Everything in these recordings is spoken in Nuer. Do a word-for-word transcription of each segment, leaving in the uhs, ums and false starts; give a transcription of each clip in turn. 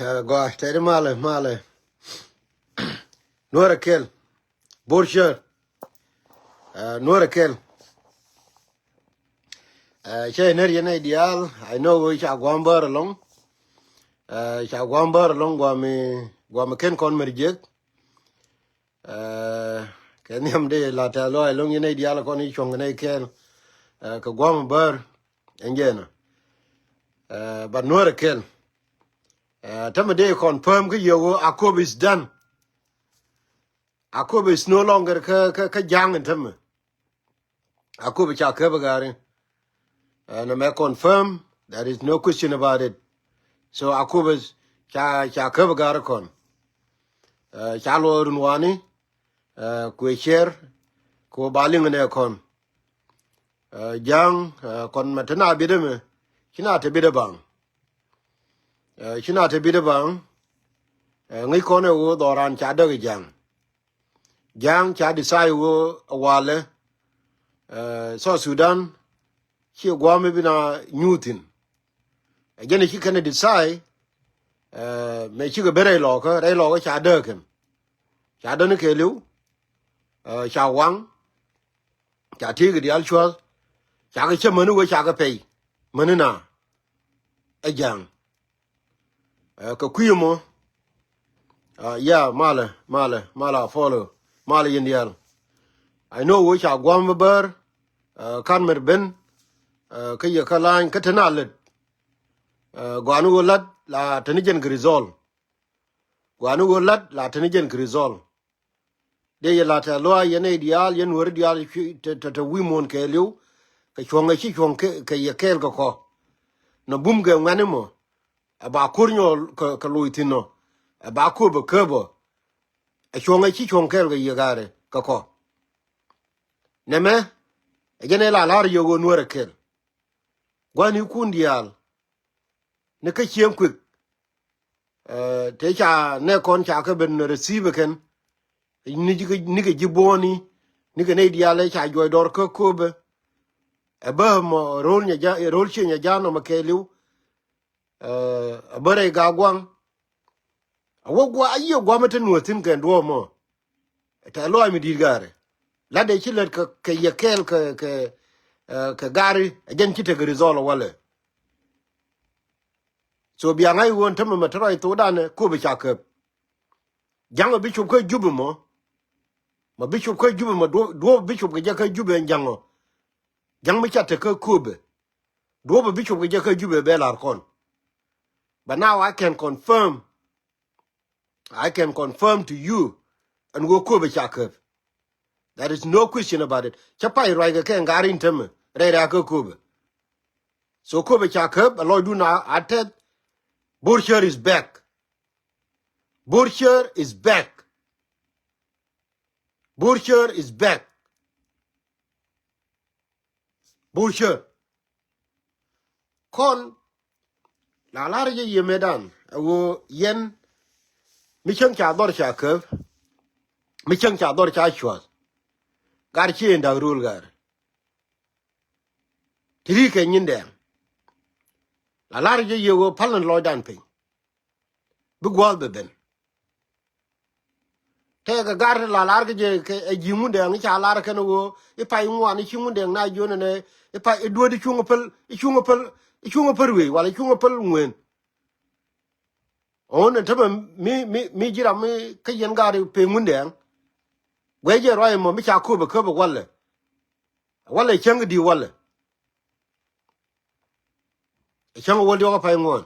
Gɔaa tɛt i̱ malɛ malɛ. Nuɔrɛ kɛl. Bor ciör. Nuɔrɛ kɛl. Cä inär yɛn nɛy diaal. I know ɣöö ca gua̱a̱m bäär ɛlɔ̱ŋ. Ca gua̱a̱m bäär ɛlɔ̱ŋ gua̱a̱m i̱ gua̱a̱m i̱ ken kɔn mɛr jiäk. Kɛ nhiam dee la tɛ̈th lɔaac ɛlɔ̱ŋ yɛn nɛy diaal kɔn i̱ cuɔ̱ŋ kɛ nɛy kɛɛl. Kɛ gua̱a̱m bäär ɛn jɛɛnä. But nuɔrɛ kɛl. Tämɛ dee confirm kä yɛ ɣöö Akobo is done. Akobo is no longer kä kä kä ja̱a̱ŋ in tämɛ. Akobo ca käp ɛ gari. Nɛ mɛ confirm, there is no question about it. So Akobo ca ca käp ɛ gari kɔn. Ca luɔɔk run wani kuɛ ciɛr kɛ ɣöö ba liŋ nɛ kɔn. Ja̱a̱ŋ kɔn mɛ te na biet ɛmɛ ci na te biet ɛ baŋ. Ci na te biet ɛ baŋ. Ŋäc kɔn ɛ ɣöö dhɔran ca däk ɛ ja̱a̱ŋ. Ja̱a̱ŋ ca decide ɣöö ɛ walɛ South Sudan ciɛ gua̱a̱m i̱ bi na nyuuthin. Ɛ jɛn ɛ ci kɛn ɛ decide. Mɛ cikɛ ben rɛy lɔɔkä rɛy lɔɔkä ca dääk kɛn. Ca däni kɛɛliw. Ca waŋ. Ca ti̱i̱ kɛ diaal cua̱th. Ca kɛ cä mäni wee ca kɛ pɛy mäni na. Ɛ ja̱a̱ŋ. Kɛ kui̱ mɔ. Ya malɛ malɛ malɛ a follow malɛ yɛn diaal. I know wee ca gua̱a̱m bäär. Kan mɛr ben kä yɛ kä la̱a̱ny kä te na lät. Gɔaa ni ɣöö la̱t la te ni jɛn kɛ result. Gɔaa ni ɣöö la̱t la te ni jɛn kɛ result. Dee yɛ la̱t tɛ̈th lɔaac yɛn nɛy diaal yɛn nuääri diaal te te wi̱i̱ muɔ̱ɔ̱n kɛɛliw. Kɛ cuɔ̱ŋ ɛ ci cuɔ̱ŋ kɛ yɛ kɛɛl kɛ kɔ. Nɔ bum kɛ ŋuɛ̈ni mɔ. Ɛ ba ko̱r nyɔɔl kɛ loc thi̱n nɔ. Ɛ ba kööp ɛ kööp ɔ. Ɛ cuɔ̱ŋ ɛ ci cuɔ̱ŋ kɛɛl kɛ yɛ ga̱a̱rɛ kɛ kɔ. Nɛmɛ ɛ jɛn ɛ la la̱r yɛ ɣöö nuäärɛ kɛl. Gua̱nikun diaal ni kä cieŋ kuik. Te ca nɛ kɔn ca kɛ ben receive kɛn. Nikɛ ji̱ buɔ̱ɔ̱ni nikɛ nɛy diaal ɛ ca juɔc dɔr kä kööbɛ. Ɛ bä mɔ ro̱l cia nya ja̱a̱n nɔmɔ kɛɛliw. Ɛ bä rɛy gaguaŋ. A wä gua a yiëë gua̱a̱mä te nuɔ̱ɔ̱thin kɛn duɔ̱ɔ̱mɔ. Tɛ̈th lɔaac mi di̱i̱t ga̱a̱rɛ. La̱tdɛ ci lät kɛ yɛ kɛɛl kɛ kɛ kɛ ga̱a̱ri a jɛn ci tekɛ result walɛ. So bia ŋa̱c ɣöö tämɛ mɛ te ruac thokdan ɛ kööbɛ ca käp. Ja̱ŋ ɛ bicop kä Jubɛ mɔ. Mɛ bicop kä Jubɛ mɔ duɔ̱ɔ̱p bicop kɛ jɛ kä Jubɛ ɛn ja̱ŋ ɔ. Ja̱ŋ mi ca te kä kööbɛ. Duɔ̱ɔ̱p ɛ bicop kɛ jɛ kä Jubɛ bɛ la̱r kɔn. But now I can confirm. I can confirm to you. Ɛn ɣöö kööbɛ ca käp. There is no question about it. Cä pay ruac kɛ kɛ ŋa̱r in tämɛ rɛy rɛ̈ɛ̈k kä kööbɛ. So kööbɛ ca käp a lɔcdun a tɛth. Bor ciör is back. Bor ciör is back. Bor ciör is back. Bor ciör. Kɔn la la̱r jɛ yiëë mëëdan ɛ ɣöö yɛn mi cäŋ ca dhɔr ca käp. Mi cäŋ ca dhɔr ca cua̱th. Gar ci in da̱k rööl gar. Ti ri kɛ nyin dɛɛŋ. La la̱r jɛ yiëë ɣöö päl ni lɔcdan piny. Bi gua̱a̱th bɛ ben. Tɛkɛ gar ti la lar kä jɛ kɛ ɛ ji̱ Ŋundɛŋ i̱ ca lar kɛn ɣöö i̱ pay ŋuan i̱ ci Ŋundɛŋ na jiön ɛnɛ i̱ pay i̱ duet i̱ cuŋ päl i̱ cuŋ päl i̱ cuŋ päl wëë wala i̱ cuŋ päl ŋueen. Ɣän ɛ tämɛ mi mi mi ji̱ ram mi kä yɛn gar i̱ pey Ŋundɛŋ. Guɛc jɛ ruac ɛmɔ mi ca köpɛ köpɛ walɛ. Walɛ cäŋ i̱ di̱i̱t walɛ. Ɛ cäŋ i̱ wäl diɔ̱k ɛ pay ŋuan.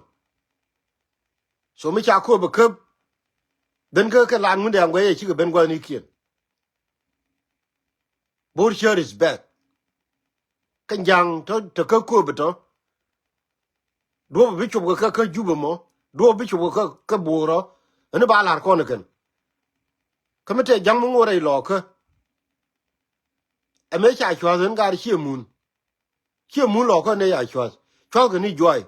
So mi ca kööp ɛ käp. Ben kä kɛ lat Ŋundɛŋ guɛc ɛ cikɛ ben gua̱thnikiɛn. Bor ciör is back. Kä ja̱ŋ tɔ tɔ kä kööp tɔ. Duɔ̱ɔ̱p bi cop kɛ kä Jubɛ mɔ. Duɔ̱ɔ̱p bi cop kɛ kä Bor ɔ. Ɛn ba la̱r kɔn kɛn. Kä mi tɛ ja̱ŋ mi ŋo̱r rɛy lɔɔkä. Ɛ mëë ca cua̱th ɣän gar ciɛ mun. Ciɛ mun lɔɔkä nɛ ya cua̱th. Cua̱th kɛ ni juay.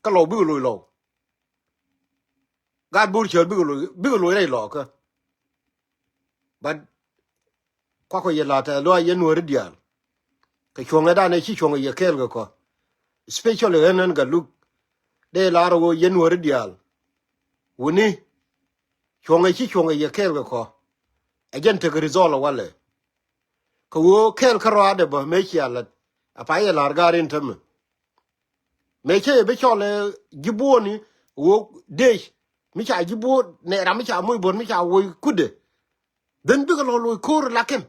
Kä lɔw bikɛ loc lɔw. Gaat Bor ciör bikɛ loc bikɛ loc rɛy lɔɔkä. But kuakɔ yɛ la̱t ɛ luaac yɛ nuääri diaal. Kɛ cuɔ̱ŋɛ danɛ ci cuɔ̱ŋɛ yɛ kɛɛl kɛ kɔ. Especially ɣän ɣän Gatluak. Dee lar ɣöö yɛn Nuääri diaal, wuni cuɔ̱ŋɛ ci cuɔ̱ŋɛ yɛ kɛɛl kɛ kɔ. Ɛ jɛn tekɛ result ɛ walɛ. Kɛ ɣöö kɛɛl kärɔaadɛ bä mëë cia la̱t. A pay yɛ la̱r ga̱a̱r in tämɛ. Mëë cä yɛ bi cɔl ɛ ji̱ buɔ̱ɔ̱ni ɣöö dec mi ca ji̱ buɔ̱ɔ̱t nɛ ram mi ca moc buɔ̱t mi ca woc kutdɛ. Then bikɛ lɔ loc ko̱r lakin.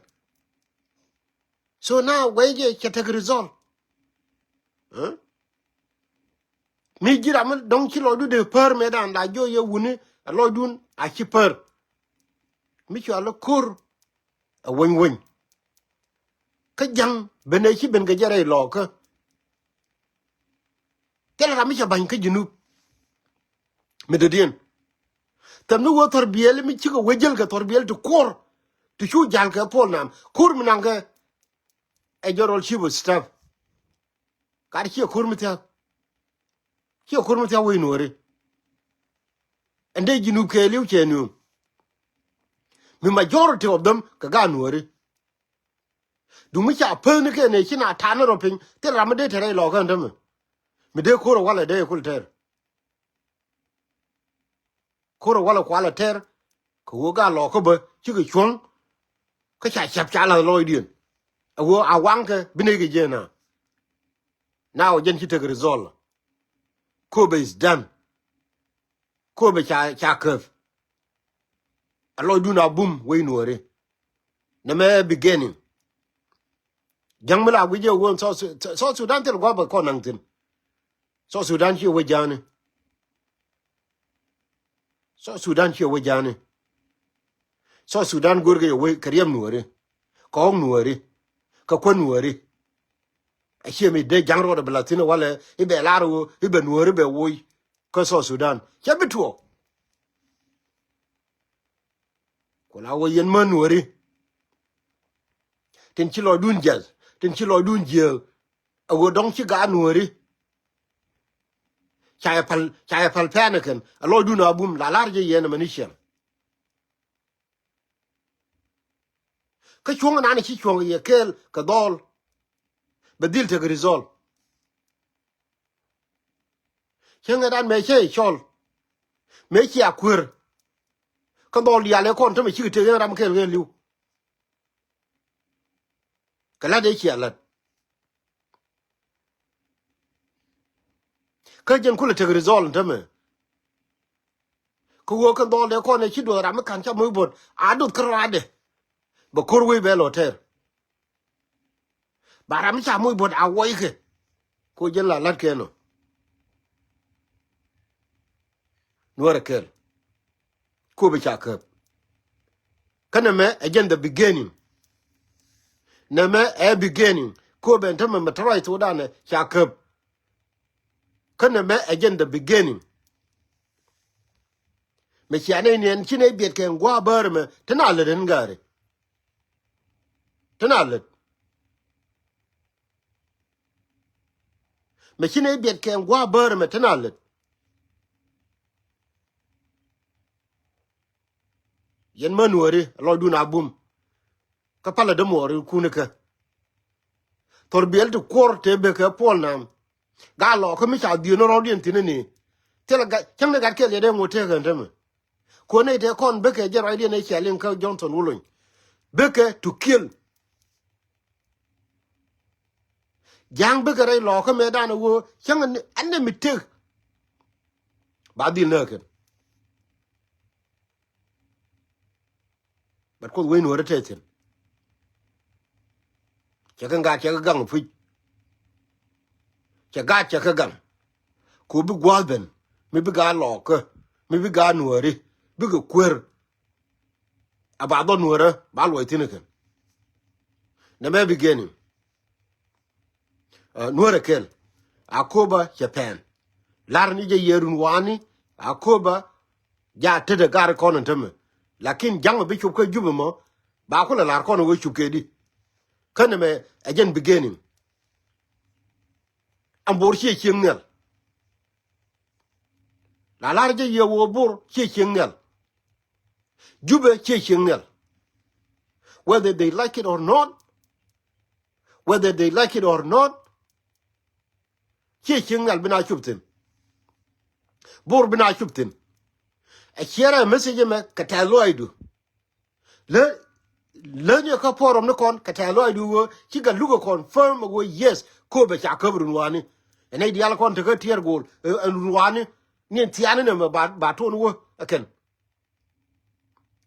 So now guɛy jɛ cɛ tekɛ result. Huh? Mi ji̱ ram mi dɔ̱ŋ ci lɔcdu dee pär mëëdan la jiɔ yɛ wuni a lɔcdun a ci pär. Mi cua lɛ ko̱r a wäny wäny. Kä ja̱ŋ ben ɛ ci ben kɛ jɛ rɛy lɔɔkä. Thilɛ ram mi cɛ ba̱ny kä Junub. Mi dɔ̱diɛn. Thɛm ni wee thɔr biɛli mi cikɛ wee jäl kɛ thɔr biɛli ti kuɔr. Ti cu ja̱l kɛ puɔl nam. Ko̱r mi naŋ kɛ ɛ General Chief of Staff. Kat ciɛ ko̱r mi thia̱k. Ciɛ ko̱r mi thia̱k wec Nuääri. Ɛn dee Junub kɛɛliw cɛ nuɔ̱ɔ̱ŋ. Mi majority of them kɛ gaat Nuääri. Duŋ mi ca päth ni kɛn ëë ci na ta̱a̱n ni rɔ piny thil ram mi dee te rɛy lɔɔkä ɛn tämɛ. Mi dee ko̱r ɛ walɛ dee kul tɛr. Ko̱r ɛ walɛ kualɛ tɛr. Kɛ ɣöö gaat lɔɔkä bä cikɛ cuɔ̱ŋ. Kä ca ca̱p ca la̱th lɔɔcdiɛn. Ɛ ɣöö a waŋkɛ bi nɛy kɛ jiɛn na. Na ɣöö jɛn ci tek result. Köpɛ is done. Köpɛ ca, ca käp. A lɔcdun a bum wec Nuääri. Nɛmɛ beginning. Ja̱ŋ mi la guic jɛ wä South Su-, South Sudan thil gua̱a̱p ɛ kɔn naŋ thi̱n. South Sudan ciɛ wä ja̱a̱ni. South Sudan ciɛ wä ja̱a̱ni. South Sudan go̱rkɛ yɛ wä kɛ riɛm Nuääri. Kɛ ɣɔ̱k Nuääri. Kɛ kuän Nuääri. A ciɛ mi dee ja̱ŋ ruɔt ɛ bɛ la thi̱n ɛ walɛ i̱ bɛ lar ɣöö i̱ bɛ Nuääri bɛ woc. Kä South Sudan cɛ bi tuɔɔk. Ku la wä yɛn män Nuääri. Tin ci lɔcdun jiɛth, tin ci lɔcdun jiääk. A ɣöö dɔ̱ŋ ci gaat Nuääri. Ca yɛ päl, ca yɛ päl pɛn ɛ kɛn a lɔcdun a bum la la̱r jɛ yɛn ɛmɛ ni ciɛŋ. Kä cuɔ̱ŋ ɛnan ci cuɔ̱ŋ yɛ kɛɛl kɛ dhɔl. Bɛ dhil tekɛ result. Cäŋ ɛ dan mëë cä yɛ cɔl. Mëë cia kuer. Kä dhɔl diaal ɛ kɔn tämɛ cikɛ tëk yɛn ram kɛɛl kɛ li̱w. Kɛ la̱t ëë cia la̱t. Kä jɛn kulɛ tek result tämɛ. Kä ɣöö kɛn dhɔl dee kɔn ɛ ci duɔth ram mi ka̱n ca moc buɔt a duɔth kä raadɛ. Bɛ ko̱r wec bɛ lɔ tɛr. Ba ram mi ca moc buɔt a wuɔckɛ. Ko jɛn la la̱t kɛn ɔ. Nuɔrɛ kɛl. Köpɛ ca käp. Kä nɛmɛ ɛ jɛn the beginning. Nɛmɛ ɛ beginning. Köpɛ ɛn tämɛ mɛ tɔrɔy thokdan ɛ ca käp. Kä nɛmɛ ɛ jɛn the beginning. Mɛ cia nɛy niɛn ci nɛy biɛt kɛ gua̱a̱ bäär ɛmɛ te na lät ɛn ga̱a̱ri. Te na lät. Mɛ ci nɛy biɛt kɛ gua̱a̱ bäär ɛmɛ te na lät. Yɛn män Nuääri a lɔcdun a bum. Kä palä dämuɔɔri kunikä. Thɔr biɛl ti kuɔr te bekɛ puɔl nam. Gaa lɔɔkä mi ca dhieen rɔɔdiɛn thi̱n ni. Thilɛ gat cäŋ ni gat kɛl yɛ dee ŋot tekɛ ɛn tämɛ. Kuɔn nɛy tëë kɔn bekɛ jɛ ruacdiɛn ëë cia liŋ kä Johnson Wulony. Bekɛ to kill. Ja̱a̱ŋ bekɛ rɛy lɔɔkä mëëdan ɛ ɣöö cäŋ ɛn, ɛn ɛ mi tek. Ba dhil nääk kɛn. But Kuoth wec Nuäärä te thi̱n. Cɛ kɛ ŋa̱a̱t cɛ kɛ gaŋ puc. Cɛ gaat cɛ kɛ gaŋ. Ku bi gua̱a̱th ben mi bi gaat lɔɔkä mi bi gaat Nuääri bikɛ kuer. A ba dhɔl Nuäärä ba luɔc thi̱n kɛn. Nɛmɛ beginning. Ɛ, Nuäärä kɛl. Akoba cɛ pɛn. Lar ni jɛ yɛ run wani. Akoba ja tetdɛ gar kɔn in tämɛ. Lakin jaŋ bi cop kä Jubɛ mɔ ba kulɛ lar kɔn wee cop kɛ di. Kä nɛmɛ ɛ jɛn beginning. Ɛn Bor ciɛ cieŋ nhial. La lar jɛ yɛ wee Bor ciɛ cieŋ nhial. Jubɛ ciɛ cieŋ nhial. Whether they like it or not, whether they like it or not, ciɛ cieŋ nhial bi na cop thi̱n. Bor bi na cop thi̱n. Ɛ ciɛɛrɛ message mɛ kɛ tɛth lɔaacdu. Lä, lä ni kä forum ni kɔn kɛ tɛth lɔaacdu ɣöö ci Gatluak ɛ confirm ɣöö yes, Kööbɛ ca käp run wani. Ɛ nɛy diaal kɔn tekä tear gas, ɛ, ɛ run wani. Ni thiani nɛmɛ ba, ba ton wä ɛ kɛn.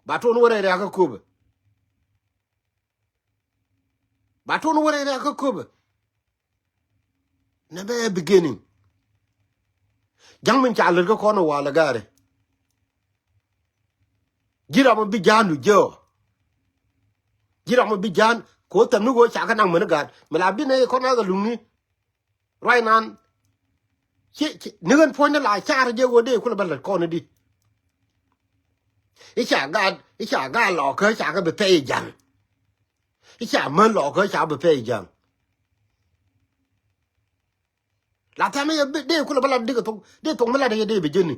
Ba ton wä rɛy rɛ̈kä Kööbɛ. Ba ton wä rɛy rɛ̈kä Kööbɛ. Nɛmɛ ɛ beginning. Ja̱ŋ min ca lät kä kɔn ɛ walɛ gari. Ji̱ ram mi bi ja̱a̱n du jɛ ɔ. Ji̱ ram mi bi ja̱a̱n kɛ ɣöö thɛm ni ɣöö ca kɛ naŋ mäni gaat. Mi la bi nɛ kɔn a kɛ luŋni. Ruac nan. Ci, ci, ni ɣän puɔ̱nyni la car jɛ ɣöö dee kulɛ bä lät kɔn di. I̱ ca gaat, i̱ ca gaat Lɔɔkä ca kɛ bi pɛy i̱ ja̱ŋ. I̱ ca män Lɔɔkä ca bi pɛy i̱ ja̱ŋ. La tɛm i̱ dee kulɛ bä lat dikɛ thok, dee thok mi lat i̱ dee bi jeni.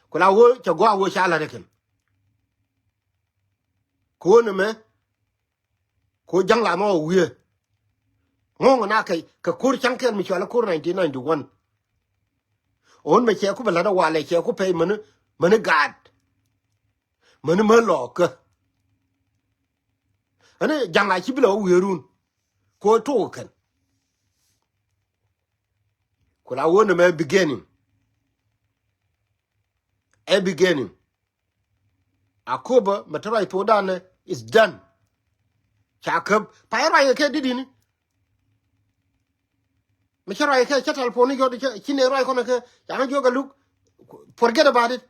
Ku la ɣöö cɛ gɔaa ɣöö ca lat ikɛn. Ku ɣöö ni mɛ Ku ja̱ŋ la nhɔk wi̱i̱. Ŋo̱o̱ŋ na kɛ, kɛ ko̱r ca̱ŋ kɛl mi cɔal ko̱r nineteen ninety-one. Ɣän mɛ cɛ ku bɛ la̱t a walɛ cɛ ku pɛy mäni, mäni gaat. Mäni mä Lɔɔkä. Ɣän ja̱ŋ la ci bi la wi̱i̱ run. Ku tok kɛn. Ku la ɣöö ni mɛ beginning. Ɛ beginning. A Kööbä mɛ te ruac thokdan is done. Ca käp pay ruac kɛ dit ini. Mi cä ruac kɛ cä telephone ni yɔt ci ne ruac kɔn kɛ ca ni jiök a luk. Forget about it.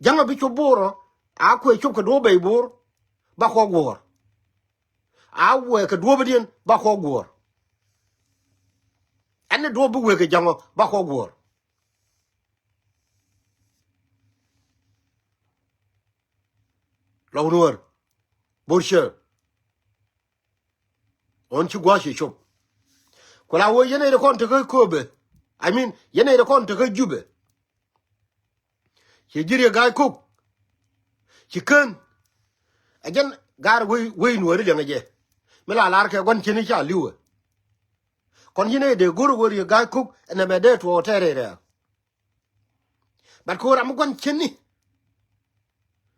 Ja̱ŋ a bi cop Bor ɔ a kuɛ cop kɛ duɔ̱ɔ̱p bɛy Bor. Ba kɔ guɔ̱ɔ̱r. A wëë kɛ duɔ̱ɔ̱p diɛn ba kɔ guɔ̱ɔ̱r. Ɛn ni duɔ̱ɔ̱p bi wëë kɛ ja̱ŋ ɔ ba kɔ guɔ̱ɔ̱r. Lɔk nuɔr. Bor cɛ. Ɣän ci gua̱a̱c cɛ cop. Ku la wee yɛn ɛ kɔn tekä Kööbɛ. I mean, yɛn ɛ kɔn tekä Jubɛ. Ci ji̱ Riek Ga̱a̱c Kok. Ci kän. Ɛ jɛn ga̱a̱r wei, wei nuɔri liɛŋɛ jɛ. Mi la lar kɛ gua̱n cini ca li̱wɛ. Kɔn yɛn ɛ dee go̱r wee Riek Ga̱a̱c Kok ɛn ɛmɛ dee tuɔɔk tɛɛrɛ rɛɛk. But ko ram mi gua̱n ceni.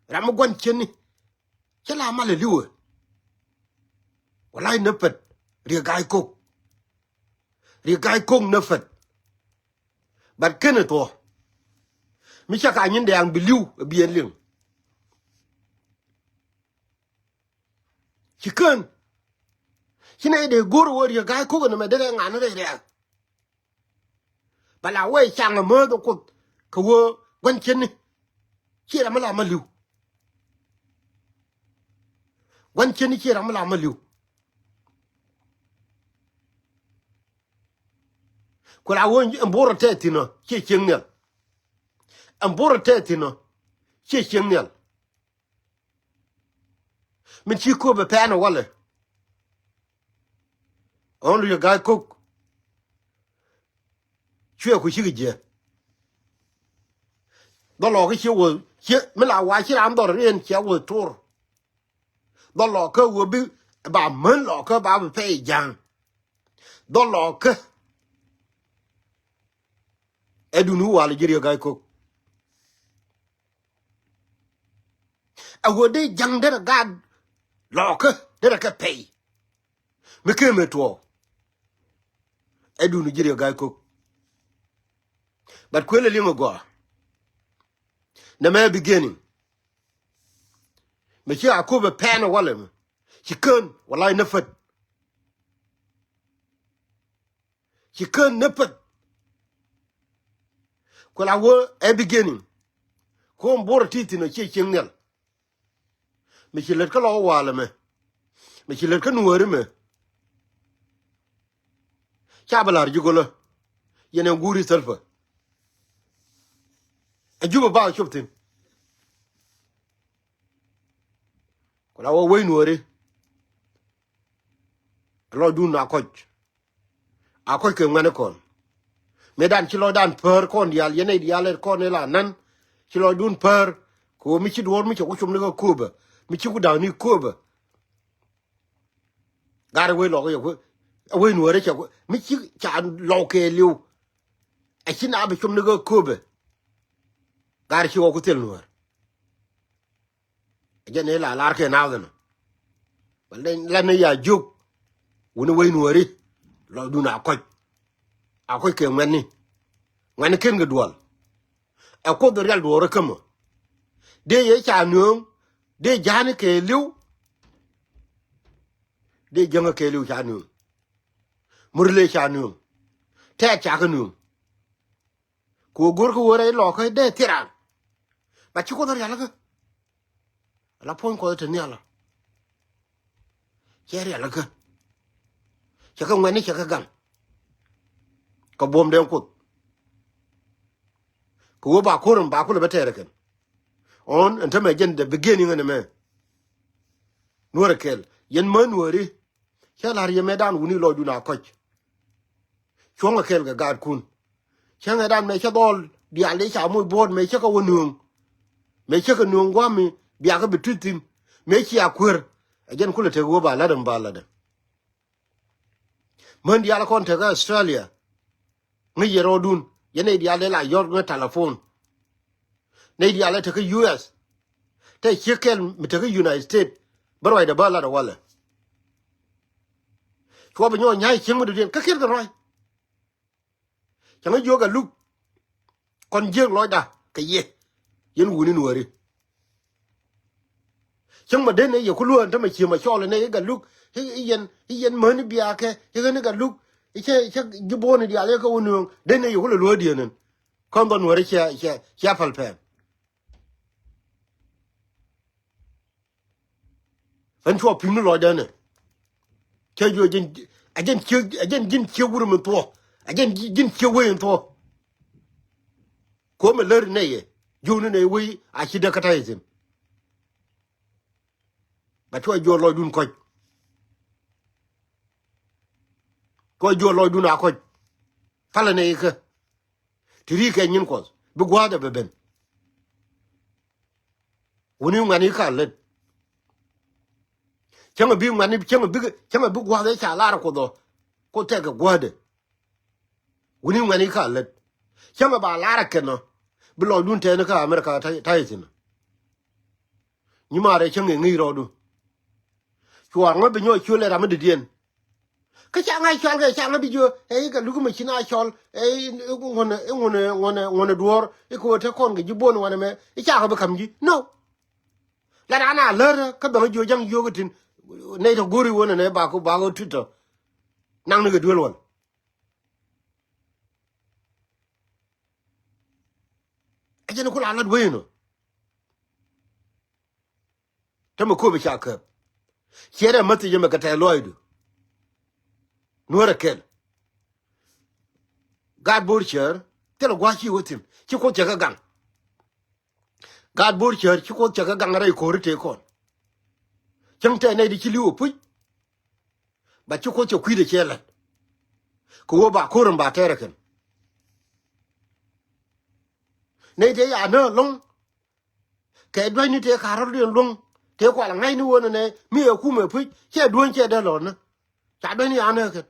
Ram mi gua̱n ceni. Cä la mal ɛ li̱wɛ. Walay nä pät. Riek Ga̱a̱c Kok. Riek Ga̱a̱c Kok nä pät. But kenɛ thuɔ̱. Mi cä ka nyin dɛɛŋ bi li̱w ɛ biɛn liŋ. Ci kän. Ci nɛ dee go̱r wä Riek Ga̱a̱c Kok ɛn ɛmɛ dee rɛ ŋa̱n rɛy rɛɛk. Bɛ la wee caŋ amäth ɛ Kuoth kɛ wee gua̱n ceni. Ciɛ ram mi la ma li̱w. Gua̱n ceni ciɛ ram mi la ma li̱w. Ku la wee ɛn Bor ɛ tɛth thi̱n ɔ ciɛ cieŋ nhial. Ɛn Bor ɛ tɛth thi̱n ɔ ciɛ cieŋ nhial. Min ci Kööbɛ pɛn ɛ walɛ. Ɣän Riek Ga̱a̱c Kok. Cuɛ ku cikɛ jiɛ. Dhɔl Lɔɔkä ciɛ wä ciɛ mi la wa ci raan dhɔr riɛn ciɛ wä tor. Dhɔl Lɔɔkä wä bi ba män Lɔɔkä ba bi pɛy ja̱a̱ŋ. Dhɔl Lɔɔkä. Ɛ duni wal ji̱ Riek Ga̱a̱c Kok. A ɣöö dee ja̱ŋ derɛ gaat Lɔɔkä derɛ kɛ pɛy. Mi kee mɛ tuɔɔk. Ɛ duni ji̱ Riek Ga̱a̱c Kok. But kuël ɛ liŋ ɛ gɔaa. Nɛ mɛ beginning. Mɛ ci a Kööbɛ pɛn ɛ walɛ mɛ. Ci kän walay nä pät. Ci kän nä pät. Ku la wee ɛ beginning. Ko̱o̱m Bor ɛ ti thi̱n ɔ ciɛ cieŋ nhial. Mi ci lät kä Lɔk walɛ mɛ. Mi ci lät kä Nuääri mɛ. Ca bi la̱r ji̱ go̱lä. Yɛn ɛ guuri thäl pä. Ɛ Jubɛ ba cop thi̱n. Ku la wee wec Nuääri. Lɔcdun a kɔc. A kɔc kɛ ŋuɛ̈ni kɔn. Mëëdan ci lɔcdan päär kɔn diaal, yɛn nɛy diaal ɛ kɔn ila nän. Ci lɔcdun päär. Kɛ ɣöö mi ci duɔ̱ɔ̱r mi cɛ ku com ni kä Kööbä. Mi ci ku da̱a̱k ni Kööbä. Gat ɛ wec Lɔk yɛ ku, ɛ wec Nuäärä cɛ ku, mi ci ca Lɔk kɛɛliw. Ɛ ci na bi com ni kä kööbɛ. Gaar ci ɣɔw ku thil nuäär. Ɛ jɛn ila lar kɛ nath ɛnɔ. Bä lɛ la ni ya jiök. Wuni wec nuääri. Lɔcdun a kɔc. A kɔc kɛ ŋuɛ̈tni. Ŋuɛ̈tni ken kɛ duɔl. Ɛ Kuoth rial duɔɔr ɛ kämä. Dee yɛ ca nööŋ. Dee ja̱a̱ni kɛ li̱w. Dee jäŋä kɛ li̱w ca nööŋ. Murle ca nööŋ. Tɛɛt ca kä nööŋ. Ku go̱r kä wä rɛy lɔkä dee thiran. Ba ci Kuoth rialikä. Ala puɔ̱ny Kuɔth te nhial. Cɛ rialikä. Cɛ kä ŋuɛ̈tni cɛ kä gaŋ. Kä buɔ̱m den Kuoth. Kɛ wä ba ko̱r ɛn ba kulɛ bä tɛɛr ɛ kɛn. Ɣɔn ɛn tämɛ jɛn the beginning ɛn ɛmɛ. Nuäär ɛ kɛl yɛn mä nuääri. Cä la̱r yɛ mëëdan wuni lɔcdun a kɔc. Cuɔ̱ŋ ɛ kɛl kɛ gaatkun. Cä ŋɛɛdan mëë cä dhɔl diaal dee ca moc buɔ̱ɔ̱t mëë cä kɛ wä nööŋ. Mëë cä kɛ nööŋ gua̱a̱mi biakä bi tui̱th thi̱n. Mëë cia kuer. Ɛ jɛn kulɛ tek wä ba la̱t ɛn ba la̱t ɛ. Män diaal kɔn tekä Australia. Ŋäc yɛ rɔɔdun yɛn nɛy diaal dee la yɔt ŋä telephone. Nɛy diaal ɛ tekä U S. Te ciek kɛl mi tekä United States. Bä ruacdɛ bä lat ɛ walɛ. Cuɔ bi nyɔk nya̱a̱c cieŋ mi dɔ̱diɛn kä kiɛt kɛ ruac. Cä ŋä jiök Gatluak. Kɔn jiök lɔcda kɛ yɛ. Yɛn wuni nuääri. Cäŋ ma den ëë yɛ ku luäär tämɛ cië ma cɔɔl ënɛ i̱ Gatluak i̱ yɛn i̱ yɛn mäni biaakɛ i̱ ɣän i̱ Gatluak i̱ cɛ cä ji̱ bo̱o̱ni diaal i̱ kä wä nööŋ den ëë yɛ ku lɛ luäärdiɛn ɛn. Kɔn dhɔn nuääri cia cia cia päl pɛɛm. Ɣän cuɔ pi̱m ni lɔcdä nɛ. Cä juɔ jɛn a jɛn cie a jɛn ji̱n cie wur min thuɔ a jɛn ji̱n cie wee in thuɔ. Kuɔmɛ lär nɛy ɛ jiökni nɛy wec a ci däk kä ta̱yɛ thi̱n. Ba cuɔ juɔr lɔcdun kɔc. Cuɔ juɔr lɔcdun a kɔc. Palä nɛy kä ti ri̱i̱kɛ nyin Kuɔth bi gua̱a̱th ɛ bɛ ben. Wuni ŋuɛ̈tni ka lät. Cäŋɛ bi ŋuɛ̈tni cäŋɛ bi cäŋɛ bi gua̱a̱th ëë ca lar Kuoth ɔ. Kuoth tɛkɛ gua̱a̱thdɛ. Wuni ŋuɛ̈tni ka lät. Cäŋɛ ba lar ɛ kɛn ɔ bi lɔcdun tɛɛni kä America ta̱yɛ thi̱n ɔ. Nyimaarɛ cäŋ ɛ ŋi̱i̱c rɔɔdu. Cuaar ŋä bi nyɔk ciöl ɛ ram mi dëdiɛn. Kä ca ŋa̱c cɔal kɛ ca ŋä bi jiö ɛ i̱ Gatluak mi ci na cɔl ɛ i̱ ŋuɔ̱nɛ i̱ ŋuɔ̱nɛ ŋuɔ̱nɛ ŋuɔ̱nɛ duɔ̱ɔ̱r i̱ kɛ ɣöö te kɔn kɛ ji̱ bo̱o̱n wanɛ mɛ i̱ cakɛ bi ka̱m ji̱. No. La raan a lär kä bɛŋ jiö ja̱ŋ jiök itin. Nɛy tɔ go̱ri wänɛ nɛ bakɔ bakɔ Twitter. Naŋ ni kɛ duel wal. Ɛ jɛn ku la lat wee nɔ. Te mi kööp ca käp. Ciɛt ɛ mäthi jɛ mɛ kɛ tɛɛ lɔɔcdu. Nuäärɛ kɛl. Gaat bo̱o̱r cäär thilɛ gua̱a̱c ci wä thi̱n ci Kuoth cɛ kɛ gaŋ. Gaat bo̱o̱r cäär ci Kuoth cɛ kɛ gaŋ rɛy ko̱ri tëë kɔn. Cäŋ tɛɛ nɛy di ci li̱w ɛ puc. Ba ci Kuoth cɛ kui̱dɛ cɛ la̱t. Kɛ wä ba ko̱r ɛn ba tɛɛrɛ kɛn. Nɛy tëë ya nä lo̱ŋ. Kɛ duäcni tëë ka̱r rɔ̱diɛn luäŋ tëë kual ŋa̱cni wä nɛnɛ mi ɛ kumɛ puc cɛ duäny cɛ dee lɔ̱nä. Ca duäcni ya nä kɛn.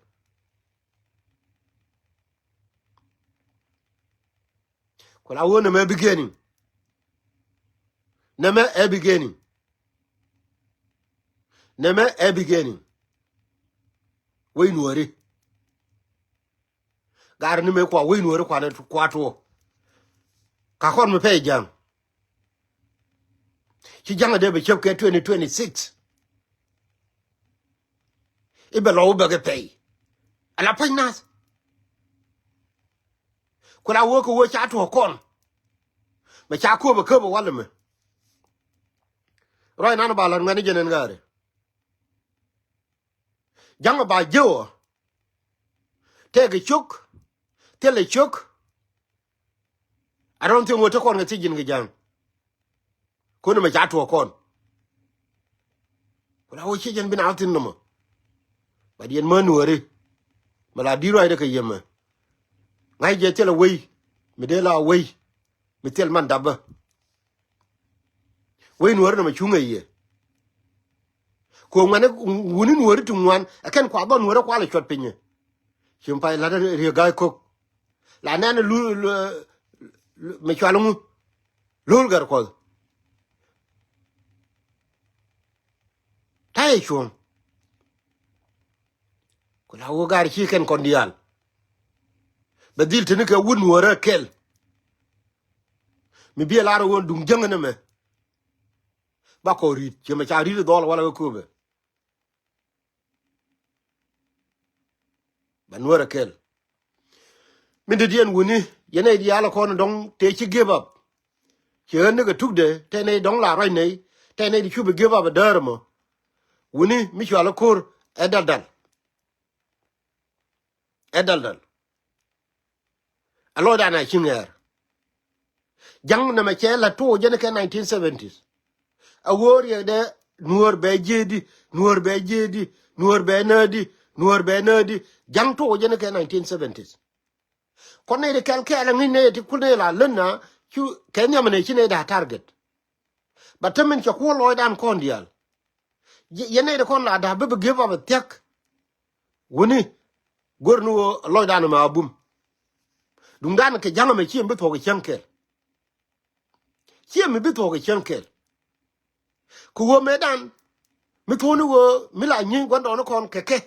Ku la wä nɛmɛ beginning. Nɛmɛ ɛ beginning. Nɛmɛ ɛ beginning. Wec nuɔ̱ɔ̱ri. Gar ni mëë kua wec nuɔ̱ɔ̱ri kuanɛ kua tuɔ. Ka kɔn mi pɛy ja̱ŋ. Ci ja̱ŋ a dee bɛ cäp kɛ twenty twenty six. I̱ bɛ lɔ wä bɛ kɛ pɛy. Ala päc nath. Ku la wä kɛ wä ca tuɔ̱k kɔn. Mɛ ca kööbä kööbä walɛ mɛ. Ruac nan ba la̱t ŋuɛ̈tni jɛn ɛn ɣäärä. Ja̱ŋ ba ji̱ ɔ. Tɛkɛ ciök. Thilɛ ciök. I don't think wä te kɔn kɛ thiec ji̱n kɛ ja̱ŋ. Kun mɛ ca tuɔɔk kɔn. Ku la wä ciec ɛn bi na wä thi̱n nɔmɔ. Ba diɛn mä nuɔ̱ɔ̱ri. Mɛ la di̱t ruacdɛ kɛ yɛmɛ. Ŋa̱c jɛ thilɛ wei. Mi dee la wei. Mi thil man dapä. Wec nuɔ̱ɔ̱ri nɔmɔ cuŋ ɛ yɛ. Ku ŋuɛ̈ni wuni nuɔ̱ɔ̱ri ti ŋuan ɛ kɛn kua dhɔl nuɔ̱ɔ̱ri kualɛ cuɔt pinyɛ. Ci mi pay la̱t riek ga̱a̱c ko̱k. La nɛn lu, lu, lu, mi cual ŋu. Lul Gatkuɔth. Ta̱yɛ cuɔ̱ŋ. Ku la wä gar ci kɛn kɔn diaal. Bɛ dhil tini kɛ wut nuɔrä kɛl. Mi bi lar wä duŋ jäŋ ni mɛ. Ba kɔ ri̱t, ci mɛ ca ri̱t dhɔl wala wä köpɛ. Ba nuɔrä kɛl. Min ti diɛn wuni, yɛn ɛ diaal kɔn dɔŋ tëë ci give up. Ci ɣän ni kɛ tukdɛ, tɛ nɛy dɔŋ la ruac nɛy, tɛ nɛy di cupi give up ɛ däär mɔ. Wuni mi cual ɛ ko̱r ɛ daldal. Ɛ daldal. Ɛ lɔcdan a ci ŋɛɛr. Ja̱ŋ nɛmɛ cɛ la tuɔɔk jɛn kɛ nineteen seventies. A wä riɛkdɛ nuɔ̱ɔ̱r bɛ jiëëdi, nuɔ̱ɔ̱r bɛ jiëëdi, nuɔ̱ɔ̱r bɛ näädi, nuɔ̱ɔ̱r bɛ näädi. Ja̱ŋ tuɔɔk jɛn kɛ nineteen seventies. Kɔn nɛy ti kɛl kɛɛl a ŋi̱c nɛy ti kul nɛy la län na cu kɛ nhiam nɛy ci nɛy da̱a̱ target. Ba te min cɛ kuɔl lɔcdan kɔn diaal. Yɛn nɛy ti kɔn la da̱a̱ bi bi give up a thiäk. Wuni guer ni ɣöö lɔcdan mɛ a bum. Duŋdan kɛ ja̱ŋ mɛ ci mi bi thuɔ̱k kɛ cäŋ kɛl. Ciɛ mi bi thuɔ̱k kɛ cäŋ kɛl. Kɛ ɣöö mëëdan mi thuɔ̱k ni ɣöö mi la nyi gua̱ndɔɔŋnikɔn kɛ kɛ.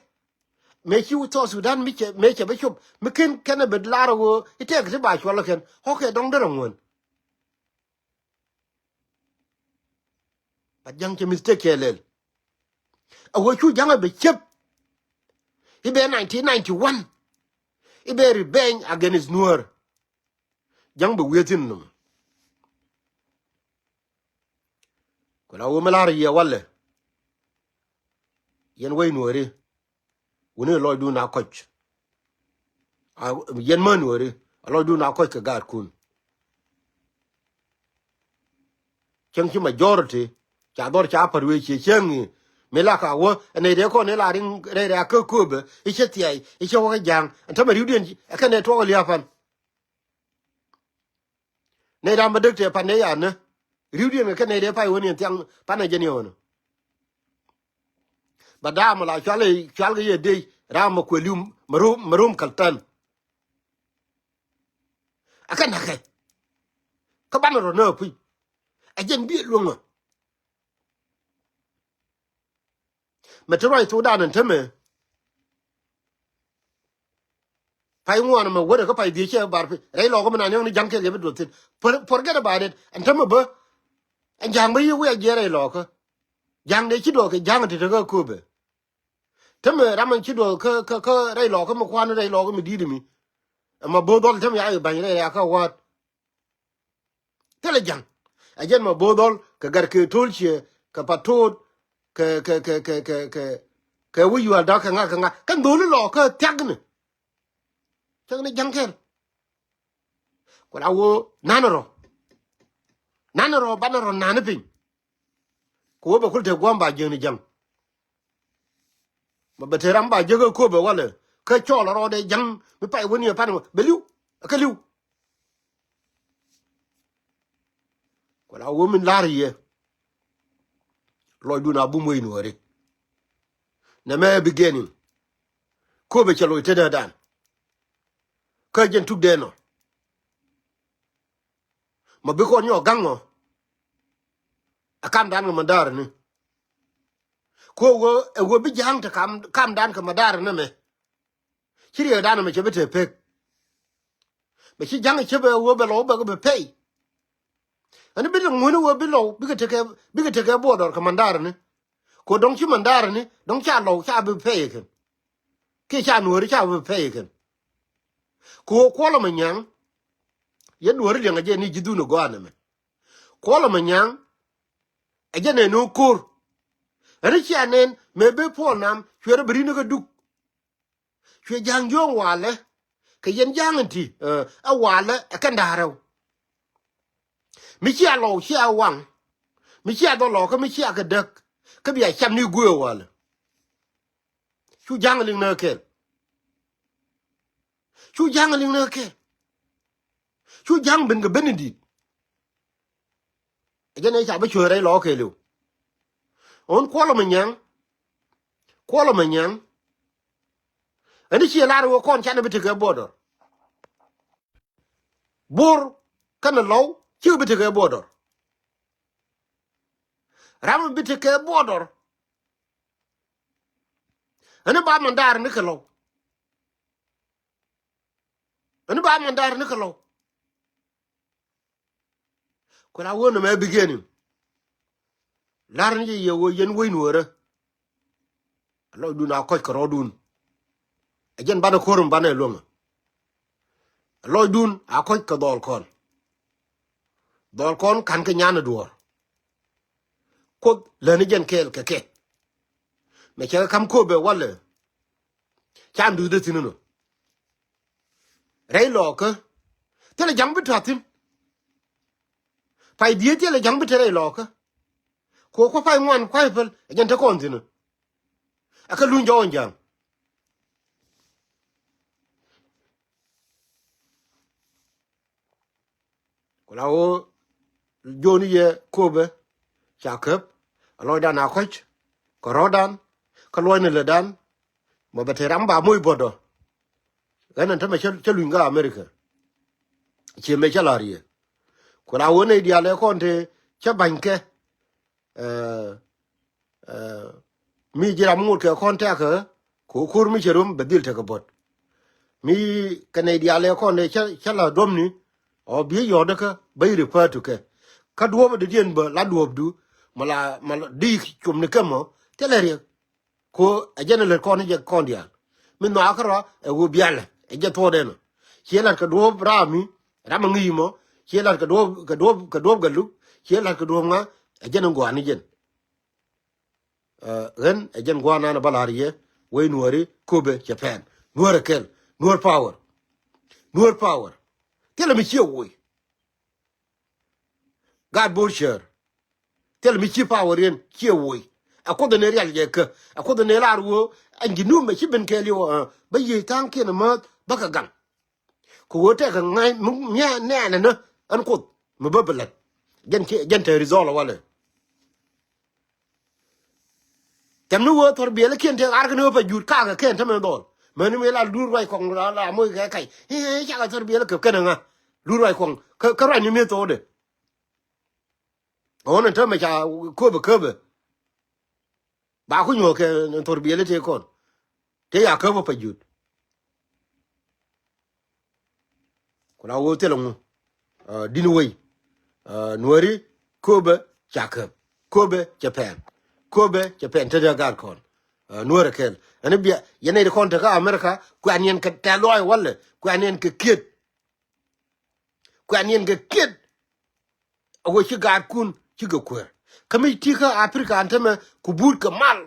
Mëë ci South Sudan mi cɛ, mëë cɛ bä cop mi ken kɛn ɛ bet lar ɣöö i̱ tɛk ti ba cuɔl kɛn ɣɔ̱kɛ dɔ̱ŋ derɛ ŋuän. Ba ja̱ŋ cɛ mistake cɛ lɛl. A wee cu ja̱ŋ a bɛ cep. I̱ bɛ nineteen ninety-one. I̱ bɛ revenge against Nuer. Ja̱ŋ bɛ wiee thi̱n nɔmɔ. Ku la wee mi la̱r yiɛ walɛ. Yɛn wec Nueri. Wuni lɔcdun a kɔc. A, yɛn mä Nueri a lɔcdun a kɔc kɛ gaatkun. Cäŋ ci majority ca dhɔr ca pär wee cie cäŋ i̱ mi la ka wä ɛn nɛy dee kɔn i̱ la riŋ rɛy rɛy a kä kööbä i̱ cä thiay i̱ cä wä kä ja̱a̱ŋ ɛn tämɛ ri̱wdiɛn ɛ kɛn ɛ tuɔk ɛ lia̱a̱ pan. Nɛy ram bä däk tëë pan nɛy anä ri̱wdiɛn kɛ kɛn nɛy dee pay wä ni ɛn thiaŋ pan ɛ jɛn yɛ wänä. Ba daam la cual, cual kɛ yɛ dee ram mɛ kuɛ li̱w mɛ rom, mɛ rom kal tän. Ɛ kɛ näkɛ kä banɛ rɔ nääk puc. Ɛ jɛn bi luäŋä. Mɛ ti ruac thokdan ɛn tämɛ. Pay ŋuan mɛ wärɛ kä pay dhiec cɛ bar pi rɛy lɔkä mi na niɔŋ ni ja̱ŋ kɛ liɛp i̱ duɔth thi̱n. For-, forget about it. Ɛn tämɛ bä ɛn ja̱ŋ bä yi wiac jiɛ rɛy lɔkä. Ja̱ŋ dee ci duɔth kɛ ja̱ŋ ti te kä köpɛ. Tämɛ ram ɛn ci duɔth kä, kä, kä rɛy lɔkä mi kuan rɛy lɔkä mi di̱i̱t mi. Ɛmɛ bo̱o̱th dhɔl tämɛ ya i̱ ba̱ny rɛy rɛy akä wa̱a̱t. Thilɛ ja̱ŋ. Ɛ jɛn mɛ bo̱o̱th dhɔl kɛ gat kɛ to̱l ciɛ kɛ patot kɛ, kɛ, kɛ, kɛ, kɛ, kɛ, kɛ wä yual da̱k kɛ ŋa̱k kɛ ŋa̱k kɛ nho̱li lɔ kä thiakni. Thiakni ja̱ŋ kɛl. Ku la wä nanɛ rɔ. Nanɛ rɔ banɛ rɔ nani piny. Ku wä bɛ kul te gua̱a̱m ba jiäkni ja̱ŋ. Ma bɛ te ram ba jek ɛ köpɛ walɛ kä cɔɔl rɔɔdɛ ja̱ŋ mi pay wä ni ɛ pan bɛ li̱w ɛ kä li̱w. Ku la wä min la̱r yɛ lɔcdun a bum wec Nuɔri. Nɛmɛ beginning köpɛ cɛ loc tetdädan. Kä jɛn tukdɛ nɔ ma bi kɔn nyɔk ga̱ŋ ɔ ɛ kamdan kɛ Mandar ni. Ku ɛ wee, ɛ wee bi ja̱a̱ŋ te kam, kamdan kɛ Mandar ni mɛ. Ci riɛkdan mɛ cɛ bi te pek. Mɛ ci ja̱ŋ cɛ bɛ wee bɛ lɔw bɛ kɛ bɛ pay. Ɛn bi lɛ ŋuäni wee bi lɔw bikɛ tekɛ, bikɛ tekɛ border kɛ Mandar ni. Ku dɔ̱ŋ ci Mandar ni dɔ̱ŋ ca lɔw ca bi pay kɛn. Kiɛ ca Nuɔri ca bi pay kɛn. Ku wee Kuɔl Manyaŋ. Yɛ Nuɔri liɛŋ a jɛ ni ji̱ dhun ɛ gɔaa nɛmɛ. Kuɔl Manyaŋ. Ɛ jɛ nɛn ni ko̱r. Ɛn cia nɛn mëë ben Puɔl Nam cuɛ rɔ bi ri̱n kä Duk. Cuɛ ja̱a̱ŋ jiɔ̱ɔ̱ŋ walɛ kɛ yɛn ja̱a̱ŋ in ti ɛ walɛ ɛ kɛn da̱a̱r rɛw. Mi cia lɔw cia waŋ. Mi cia dhɔl lɔkä mi cia kɛ däk. Kä bia cam ni guëë walɛ. Cu ja̱a̱ŋ liŋ ni kä kɛl. Cu ja̱a̱ŋ liŋ ni kä kɛl. Cu ja̱a̱ŋ ben kɛ ben in di̱i̱t. Ɛ jɛn ɛ ca bi cuɛ rɛy lɔkä kɛɛliw. Ɣän Kuɔl Manyaŋ. Kuɔl Manyaŋ. Ɛn i̱ ciɛ lar wä kɔn canɛ bi tekɛ border. Bor kɛnɛ Lɔw cikɛ bi tekɛ border. Ram mi bi tekɛ border, ɛn ba Mandar ni kɛ Lɔw. Ɛn ba Mandar ni kɛ Lɔw. Ku la wä nɛmɛ beginning. Lar ni yɛ wä yɛn wec Nuɔrä. Lɔcdun a kɔc kɛ rɔɔdun. Ɛ jɛn banɛ ko̱r mi banɛ luäŋä. Lɔcdun a kɔc kɛ dhɔl kɔn. Dhɔl kɔn ka̱n kɛ nyan ɛ duɔ̱ɔ̱r. Kuoth läni jɛn kɛɛl kɛ kɛ. Mɛ cɛ kɛ ka̱m Köpɛ walɛ. Can duth dee thi̱n inɔ. Rɛy Lɔɔkä thilɛ ja̱ŋ bi tɔ̱ thi̱n. Pay dhieec thilɛ ja̱ŋ bi te rɛy Lɔɔkä. Ku kua̱ pay ŋuan kua̱c päl ɛ jɛn te kɔn thi̱n. Ɛ kä luny jɔɔn ja̱ŋ. Ku la ɣöö jo̱o̱ni yɛ Köpɛ ca käp. A lɔcdan a kɔ̱c kɛ rɔ̱dan kä luɔ̱cni lätdan. Mɔ bɛ te ram ba moc buɔ̱tdɔ. Ɣän ɛn tämɛ cä luny kä America. Ciɛ mëë cä la̱r yɛ. Ku la ɣöö nɛy diaal ɛ kɔn te cä ba̱nykɛ. Ɛ, ɛ, mi ji̱ ram ŋot kɛ kɔn tɛ̈kä. Kɛ ɣöö ko̱r mi cɛ röm bɛ dhil tekɛ buɔ̱t. Mi kɛ nɛy diaal ɛ kɔn te cä, cä la̱r duɔ̱pni. Ɔ bi yɔ̱ɔ̱dä kä bä refer to kɛ. Kä duɔ̱ɔ̱p dee diɛn bä la duɔ̱ɔ̱pdu. Mɔ la, mɔ la di com ni kɛ mɔ thilɛ riɛk. Ko ɛ jɛn ɛ lät kɔn jɛ kɔn diaal. Mi nhɔakä rɔ ɛ ɣöö bialɛ ɛ jɛ thuɔɔdɛn ɔ. Ciɛ la̱t kɛ duɔ̱ɔ̱p ram mi ram ɛ ŋi̱i̱c mɔ. Ciɛ la̱t kɛ duɔ̱ɔ̱p, kɛ duɔ̱ɔ̱p, kɛ duɔ̱ɔ̱p kɛ luk. Ciɛ la̱t kɛ duɔ̱ɔ̱p ŋa. Ɛ jɛn ɛ gua̱a̱n ni jɛn. Ɛ, ɣän ɛ jɛn gua̱a̱n nan ɛ bä la̱r yɛ wec Nuɔ̱ɔ̱ri Köpɛ cɛ pɛn. Nuɔ̱ɔ̱r ɛ kɛl. Nuɔ̱ɔ̱r power. Nuɔ̱ɔ̱r power. Thilɛ mi ciɛ woc. Gaat Bor cäär. Thil mi ci power yɛn ciɛ woc. Ɛ Kuoth ni rial jɛ kä. Ɛ Kuoth ni lar ɣöö ɛn ji̱ num mɛ ci ben kɛɛliw, ɛ, bä yiëë tha̱a̱ŋkiɛn mäth bä kɛ gaŋ. Kɛ ɣöö tɛkɛ ŋa̱c mi, mi nɛɛnɛ ni ɛn Kuoth mi bä bi lät. Jɛn ci, jɛn te result walɛ. Tɛm ni wee thɔr biɛl kiɛn tëë ar kɛn wee pa jut kakɛ kɛn tämɛ dhɔl. Mäni mi la lur ruac kɔŋ la, la moc kɛ kac. I̱, i̱, cakɛ thɔr biɛl kɛ kɛn ŋa. Lur ruac kɔŋ. Kä, kä ruac ni mi thokdɛ. Ɣɔn ɛn tämɛ ca köpɛ köpɛ. Ba ku nyuɔ̱k kɛ thɔr biɛl tëë kɔn. Tëë ya köpɛ pa jut. Ku la wee thilɛ ŋu. Ɛ, di̱n wei. Ɛ, Nuɔ̱ɔ̱ri Köpɛ ca käp. Köpɛ cɛ pɛn. Köpɛ cɛ pɛn te dee gaat kɔn. Ɛ, Nuɔ̱ɔ̱r ɛ kɛl. Ɛn bia, yɛn nɛy ti kɔn te kä America, kuɛn yɛn kɛ tɛ̈th lɔaac walɛ, kuɛn yɛn kɛ kiet. Kuɛn yɛn kɛ kiet. A wee ci gaatkun, ci kɛ kueer. Kä mi ti kä Africa ɛn tämɛ, ku but kɛ mal.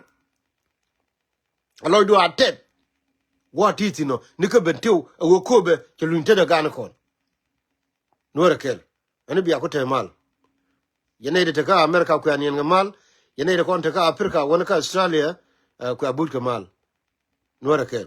A lɔcdu a tɛth. Gua̱a̱th ti thi̱n ɔ, ni kä ben tiw, a wee Köpɛ, cɛ luny tetdä gan kɔn. Nuɔ̱ɔ̱r ɛ kɛl. Ɛn bia ku te mal. Yɛn nɛy ti te kä America kuɛn yɛn kɛ mal. Yɛn nɛy ti kɔn te kä Africa, wän kä Australia, ɛ, kuɛ but kɛ mal. Nuɔ̱ɔ̱r ɛ kɛl.